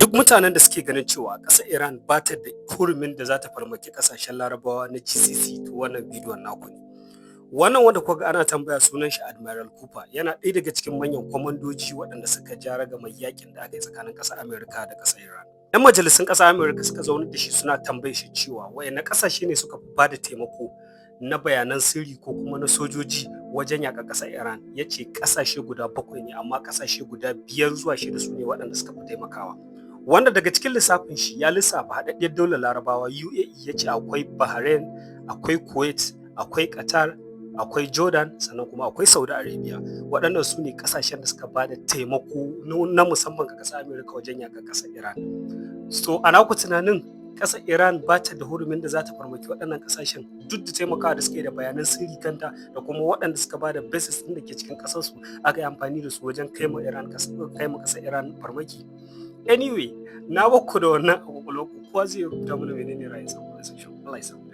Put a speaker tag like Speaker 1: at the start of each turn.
Speaker 1: Duk mutanen da suke ganin cewa ƙasar Iran ba ta da hurumin da za ta farmaki ƙasashen Larabawa na GCC, to wannan bidiyon naku ne. Wannan wanda kuka ga ana tambaya, sunan shi Admiral Cooper, yana ɗaya daga cikin manyan kwamandoji waɗanda suka ja ragamar yakin da aka yi tsakanin ƙasar Amerika da ƙasar Iran. 'Yan majalisun ƙasar Amerika suka zaunar da shi suna tambayar shi cewa waɗanne ƙasashe ne suka fi ba da taimako na bayanan sirri ko kuma na sojoji wajen yaƙar ƙasar Iran. Ya ce ƙasashe guda bakwai ne, amma ƙasashe guda biyar zuwa shida su ne waɗanda suka fi taimakawa. Wanda daga cikin lissafin shi ya lissafa Haɗaɗɗiyar Daular Larabawa, UAE, ya ce akwai Bahrain, akwai Kuwait, akwai Qatar, akwai Jordan, sannan kuma akwai Saudi Arabia. Waɗannan su ne ƙasashen da suka ba da taimako na musamman ga ƙasar Amerika wajen yaƙar ƙasar Iran. So a naku tunanin, ƙasar Iran ba ta da hurumin da za ta farmaki waɗannan ƙasashen, duk da taimakawa da suke da bayanan sirri kanta da kuma waɗanda suka ba da bases ɗin da ke cikin ƙasarsu aka yi amfani da su wajen kai ma ƙasar Iran farmaki? Anyway, na bar ku da wannan a kwakwalwarku. Kowa zai rubuta mana menene ra'ayinsa a comment section. Allah ya sa mu.